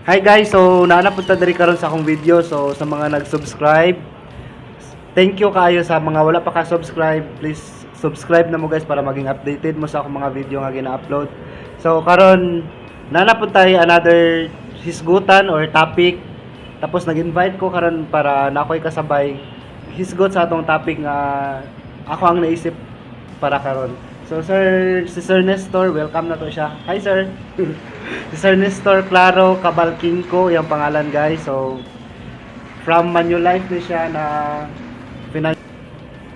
Hi guys, so naa na pud ta diri karon sa akong video. So sa mga nag-subscribe, thank you kaayo. Sa mga wala pa ka-subscribe, please subscribe na mo, guys, para maging updated mo sa akong mga video nga gina-upload. So karon naa na pud tayo another hisgutan or topic. Tapos nag-invite ko karon para na ako'y kasabay hisgot sa atong topic nga ako ang naisip para karon. So sir, si Sir Nestor, welcome na to siya. Hi, sir. Si Sir Nestor Claro Cabalquinco, yung pangalan, guys. So from Manulife ni siya na finan.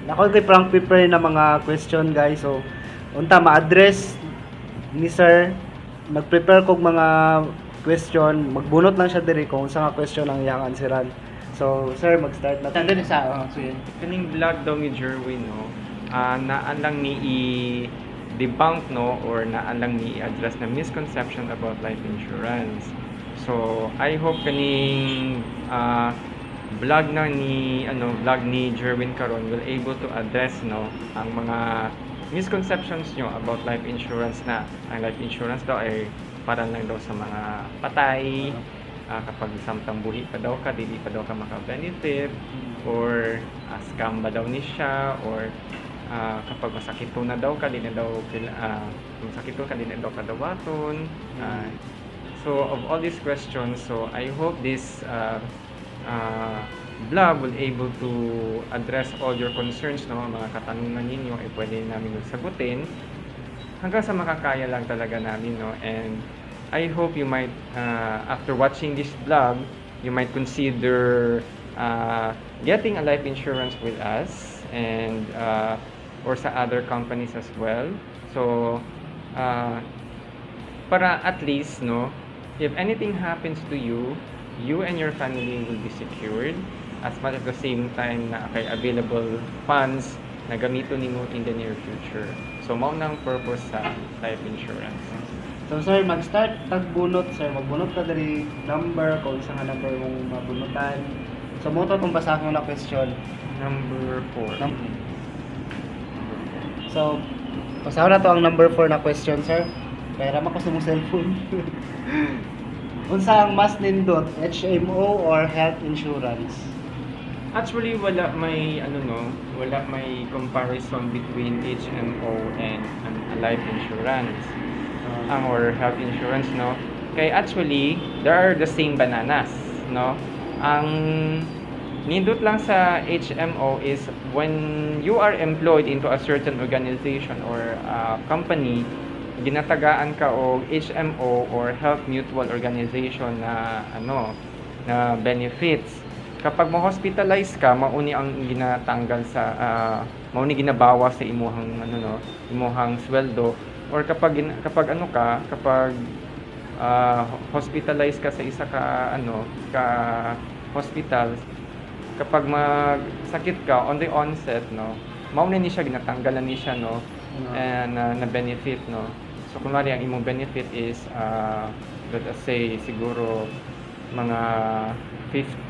Ako kay prang prepare na mga question, guys. So unta ma-address ni sir, nag-prepare kog mga question, magbunot lang siya diri kung sa nga question ang iyang answeran. So sir, mag-start na. Diri sa, oh, sige. Kaning vlog daw ni Jerwin, no, naan lang ni i-debunk, no, or naan lang ni i-address na misconception about life insurance. So, I hope kaning vlog na ni ano vlog ni Jerwin karon will able to address, no, ang mga misconceptions nyo about life insurance, na ang life insurance daw ay para lang daw sa mga patay, kapag samtang buhi pa daw ka, dili pa daw ka maka-benefit, or scam ba daw ni siya, or kapag masakito na daw ka, di na daw masakito ka, di na daw ka dawaton. So of all these questions, so I hope this vlog will able to address all your concerns, no, ang mga katanungan ninyo ay pwede namin sagutin hanggang sa makakaya lang talaga namin, no. And I hope you might, after watching this vlog, you might consider getting a life insurance with us and or sa other companies as well. So para at least, no, if anything happens to you, you and your family will be secured as much at the same time na kay available funds na gamiton nimo in the near future. So mao nang purpose sa life insurance. So sir, mag-start tagbunot, sir. Magbunot ka diri number kung isa nga number mong mabunutan. So mo to itong basahon na question. Number 4. So, basahon na to ang number 4 na question, sir. Pera ko sa mong cellphone. Unsa ang mas nindot, HMO or health insurance? Actually, wala may ano, no, wala may comparison between HMO and a life insurance ang or health insurance, no. Kay actually, there are the same bananas, no. Ang nindot lang sa HMO is when you are employed into a certain organization or company, ginatagaan ka og HMO or health mutual organization na ano na benefits. Kapag mo-hospitalize ka, mauni ang ginatanggal sa mauni ginabawas sa imuhang ano, no, imuhang sweldo, or kapag ano ka, kapag hospitalized ka sa isa ka ano ka hospital, kapag magsakit ka on the onset, no, mauna ni siya ginatanggalan ni siya, no, and na benefit, no. So kunwari ang imong benefit is let us say siguro mga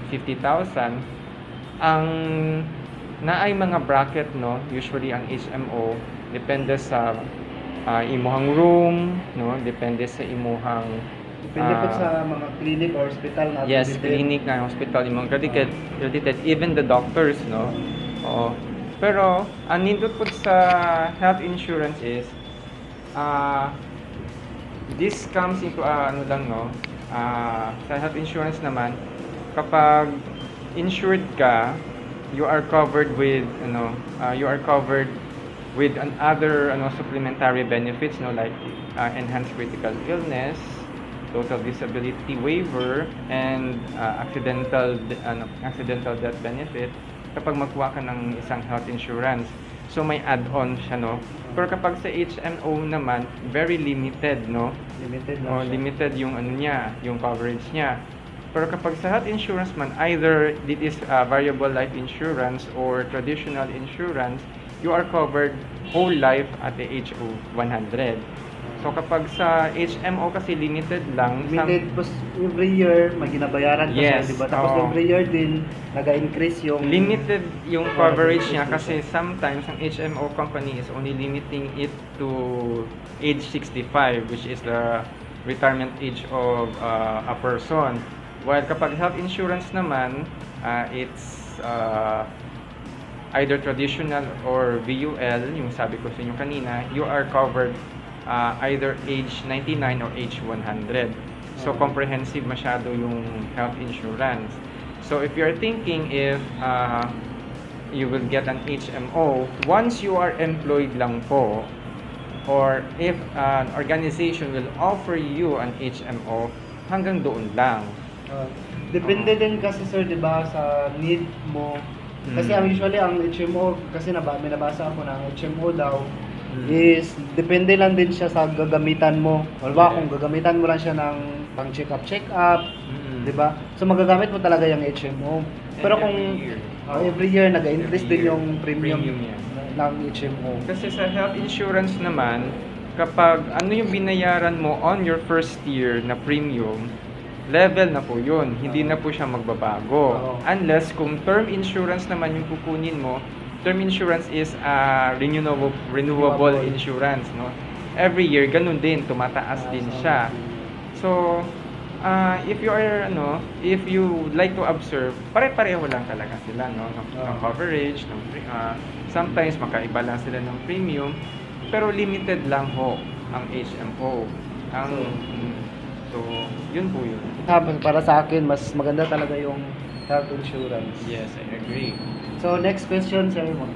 50,000, ang naay mga bracket, no. Usually ang HMO depende sa imuhang room, no, depende sa imuhang Depende po sa mga clinic or hospital na Yes, accredited. Clinic na hospital imong accredited, even the doctors, no. Oo. Pero ang nindot po sa health insurance is this comes into ano lang, no. Sa health insurance naman, kapag insured ka, you are covered with ano, you are covered with an other ano supplementary benefits, no, like enhanced critical illness, total disability waiver, and accidental death benefit kapag magkuha ka ng isang health insurance. So may add-on siya, no. Pero kapag sa HMO naman, very limited, no. Limited lang O, siya. Limited yung ano niya, yung coverage niya. Pero kapag sa health insurance man, either it is variable life insurance or traditional insurance, you are covered whole life at the age of 100. So kapag sa HMO kasi, limited lang. Limited, tapos every year may ginabayaran ka Yes, siya, di ba? Tapos oo. Every year din naga-increase yung Limited yung Oo, coverage niya nag-increase kasi sometimes ang HMO company is only limiting it to age 65, which is the retirement age of a person. While kapag health insurance naman, it's either traditional or VUL, yung sabi ko sa inyo kanina, you are covered either age 99 or age 100. So comprehensive masyado yung health insurance. So if you're thinking if you will get an HMO, once you are employed lang po, or if an organization will offer you an HMO, hanggang doon lang. Depende din kasi, sir, 'di ba, sa need mo. Kasi ang usually ang HMO kasi may nabasa ako na ang HMO daw is depende lang din siya sa gagamitan mo. Halimbawa, kung gagamitan mo lang siya ng pang check up check up, 'di ba? So magagamit mo talaga yung HMO. Pero And kung every year. Oh, every year nag-increase Every din year. yung premium, Premium yan. ng HMO. Kasi sa health insurance naman, kapag ano yung binayaran mo on your first year na premium, level na po yun. Hindi na po siya magbabago. Unless kung term insurance naman yung kukunin mo, term insurance is a renewable Renewable. Insurance, no? Every year, ganun din, tumataas din siya. So, if you are, ano, if you would like to observe, pare-pareho lang talaga sila, no? Ng coverage, sometimes makaiba lang sila ng premium, pero limited lang ho ang HMO. So, yun po yun. Para sa akin, mas maganda talaga yung health insurance. Yes, I agree. So, next question, sir. Number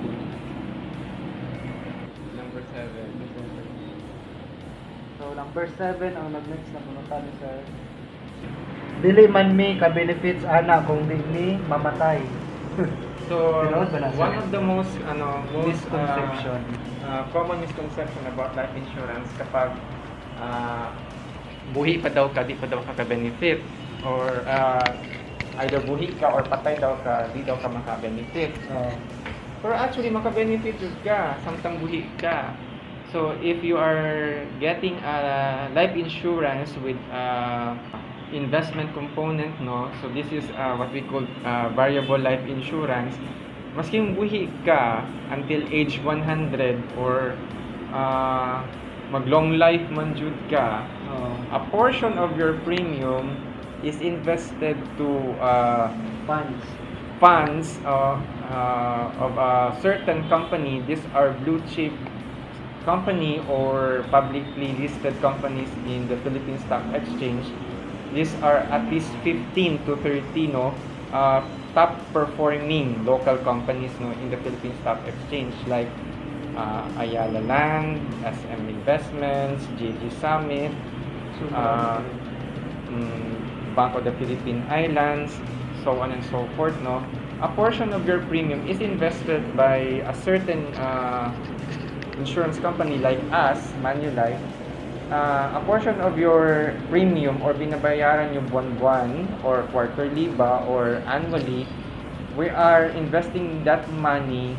7. So, number 7, ang nag-next na punta ni sir. Dili man mi ka-benefits ana kung di mi mamatay. So, Tinuod ba na, sir? One of the most, ano, most Misconception. Common misconception about life insurance, kapag buhi pa daw ka, di pa daw ka ka-benefit. Or either buhi ka or patay daw ka, di daw ka maka-benefit. Pero actually, maka-benefit jud ka samtang buhi ka. So, if you are getting a life insurance with investment component, no? So, this is what we call variable life insurance. Maski yung buhi ka until age 100 or mag long life man jud ka, a portion of your premium is invested to funds. Funds of a certain company. These are blue chip company or publicly listed companies in the Philippine Stock Exchange. These are at least 15 to 30, no, top performing local companies, no, in the Philippine Stock Exchange, like Ayala Land, SM Investments, JG Summit, So, Bank of the Philippine Islands, so on and so forth, no? A portion of your premium is invested by a certain insurance company like us, Manulife. A portion of your premium or binabayaran yung buwan-buwan or quarterly ba or annually, we are investing that money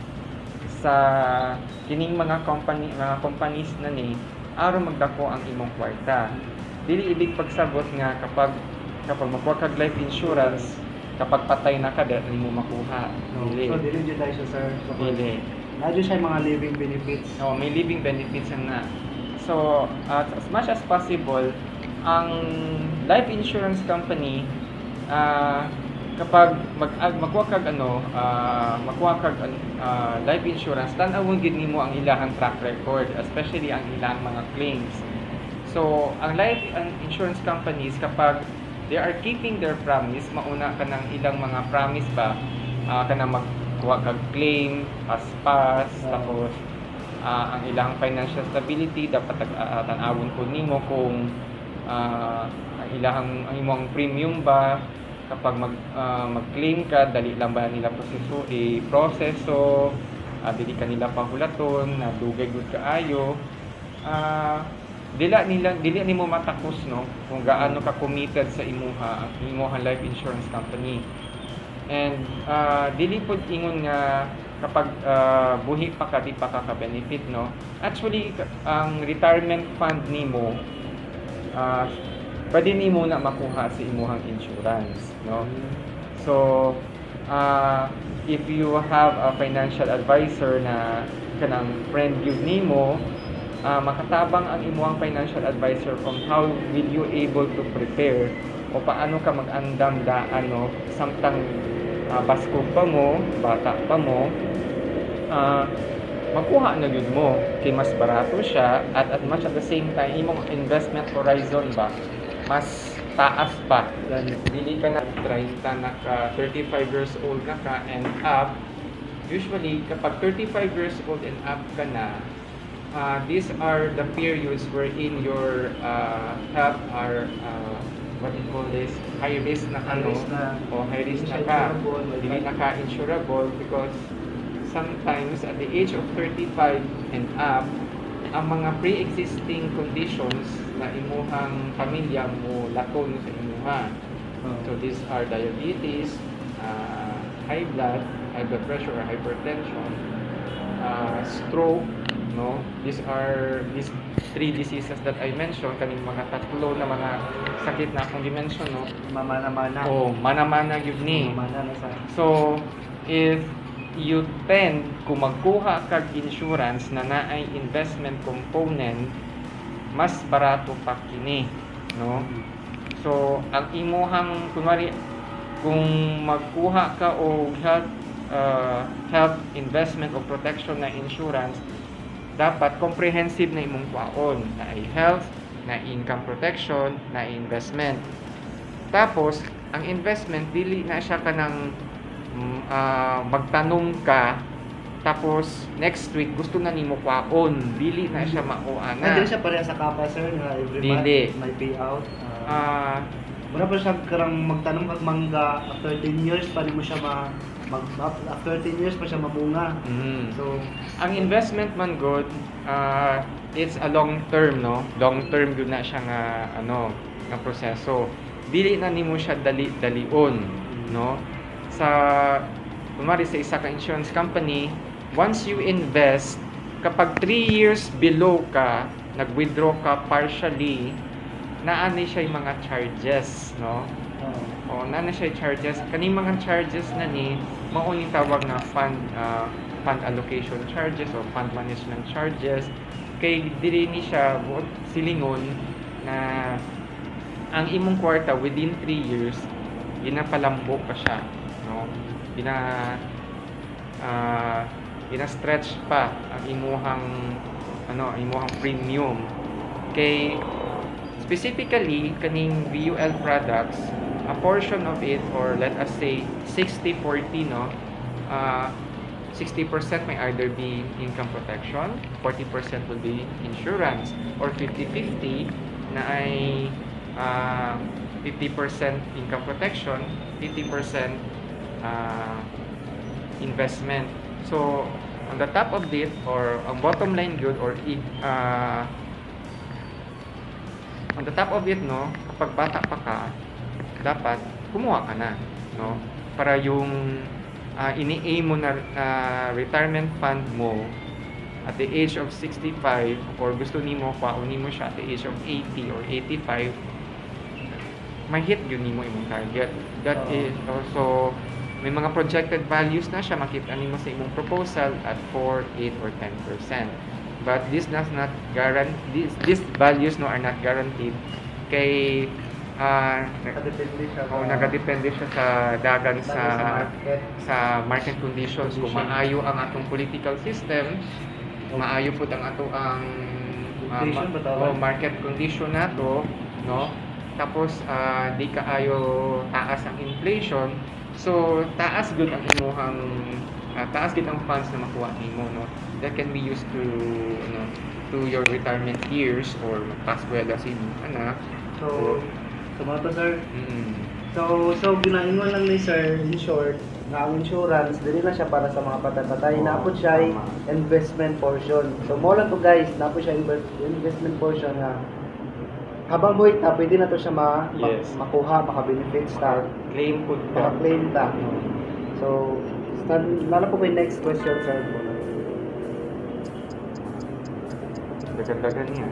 sa kining mga company, mga companies na ni aron magdako ang imong kwarta. Dili ibig pagsabot nga kapag kapag makuha kag life insurance, kapag patay na ka, dili mo makuha. No. Dili. So, dili jud tayo siya, sir. So, Dili. naa jud siya mga living benefits. Oh, may living benefits na. So, as much as possible, ang life insurance company, kapag makuha kag ano, makuha kag life insurance, tan-awon gid nimo ang ilahang track record, especially ang ilang mga claims. So, ang life ang insurance companies, kapag they are keeping their promise, mauna ka ng ilang mga promise ba, kanang magkuha kag claim, paspas, tapos ang ilang financial stability dapat tan-awon po nimo kung ang ilang ang imong premium ba, kapag mag-claim ka, dali lang ba nila proseso i-proseso, dili ka nila pahulaton na dugay gud kaayo, dila nila dili nimo matakos, no, kung gaano ka committed sa imuha ang imuha life insurance company. And dili pud ingon nga kapag buhi pa ka, di pa ka ka-benefit, no? Actually, ang retirement fund nimo, pwede nimo na makuha sa imuhang insurance, no? So if you have a financial advisor na kanang friend gyud nimo, Makatabang ang imuhang financial advisor on how will you able to prepare o paano ka mag-andam daan, no, samtang baskog pa mo, bata pa mo, makuha na gyud mo kay mas barato siya at much at the same time imong investment horizon ba mas taas pa. Gani. Dili ka na 30 na ka, 35 years old na ka and up. Usually kapag 35 years old and up ka na, these are the periods wherein your health are what you call this, high risk na ka, High no? risk na. O high risk Hindi na siya ka. insurable, may Dili na ka insurable because sometimes at the age of 35 and up, ang mga pre-existing conditions na imuhang pamilya mo laton sa imuha. So these are diabetes, high blood pressure or hypertension, stroke, no? These are these three diseases that I mentioned, kaning mga tatlo na mga sakit na akong gi-mention, no? Mamana-mana. Oh, mana-mana gyud ni. Mamana na sa So, if you tend, kung magkuha kag insurance na naay investment component, mas barato pa kini, no? So, ang imuhang kunwari kung magkuha ka og health investment o protection na insurance, dapat comprehensive na imong kuhaon, na ay health, na income protection, na investment. Tapos, ang investment dili na siya kanang magtanom ka tapos next week gusto na nimo kuhaon, dili na siya mao Ay, ana. dili siya pareha sa kapa, sir, nga every Dili. month may payout. Mura pa siya karang magtanom kag mangga, after 10 years pa nimo siya ma mag after 10 years pa siya mamunga. So, Ang investment man good, it's a long term, no? Long term gud na siya nga ano, nga proseso. Dili na nimo siya dali-dalion, no? Sa kunwari sa isa ka insurance company, once you invest, kapag 3 years below ka, nag-withdraw ka partially, naa ni siya yung mga charges, no? Oo. O, naa na siya charges. Kaning mga charges na ni, mao ning tawag na fund allocation charges o fund management charges. Kay dili ni siya buot silingon na ang imong kwarta within 3 years ginapalambo pa siya, no? Gina stretch pa ang imuhang ano, ang imuhang premium. Kay specifically kaning VUL products, a portion of it, or let us say 60-40, no, 60% may either be income protection, 40% will be insurance, or 50-50 na ay 50% income protection, 50% investment. So, on the top of it, or ang bottom line good, or on the top of it, no, kapag bata pa ka, dapat kumuha ka na, no? Para yung ini-aim mo na retirement fund mo at the age of 65 or gusto nimo kwaon nimo siya at the age of 80 or 85, ma-hit yun nimo imong target. That Oo. Is also may mga projected values na siya makita nimo sa imong proposal at 4, 8 or 10%. But this does not guarantee, these values, no, are not guaranteed kay Nakadepende siya oh, nagadepende siya sa dagan sa market. Sa market conditions, kung Condition. Maayo ang atong political system, maayo pud ang ato ang Inflation ba tawag? Oh, market condition nato, no? Tapos di kaayo taas ang inflation, so taas gud ang imuhang taas gud ang funds na makuha nimo, no, that can be used to ano, to your retirement years or magpaskwela sa imong anak. So, mao to, sir. So, ginaingon lang ni sir, in short, nga ang insurance, dili na siya para sa mga patay-patay. Oo, Naa pod siya tama. Investment portion. So, mao lang to, guys, naa pod siya investment portion nga habang buhay ta, pwede na to siya makuha, maka-benefits ta, claim pud ka. Maka-claim ta. So, stand, naa na po ko'y next question, sir. Dagan-dagan niya.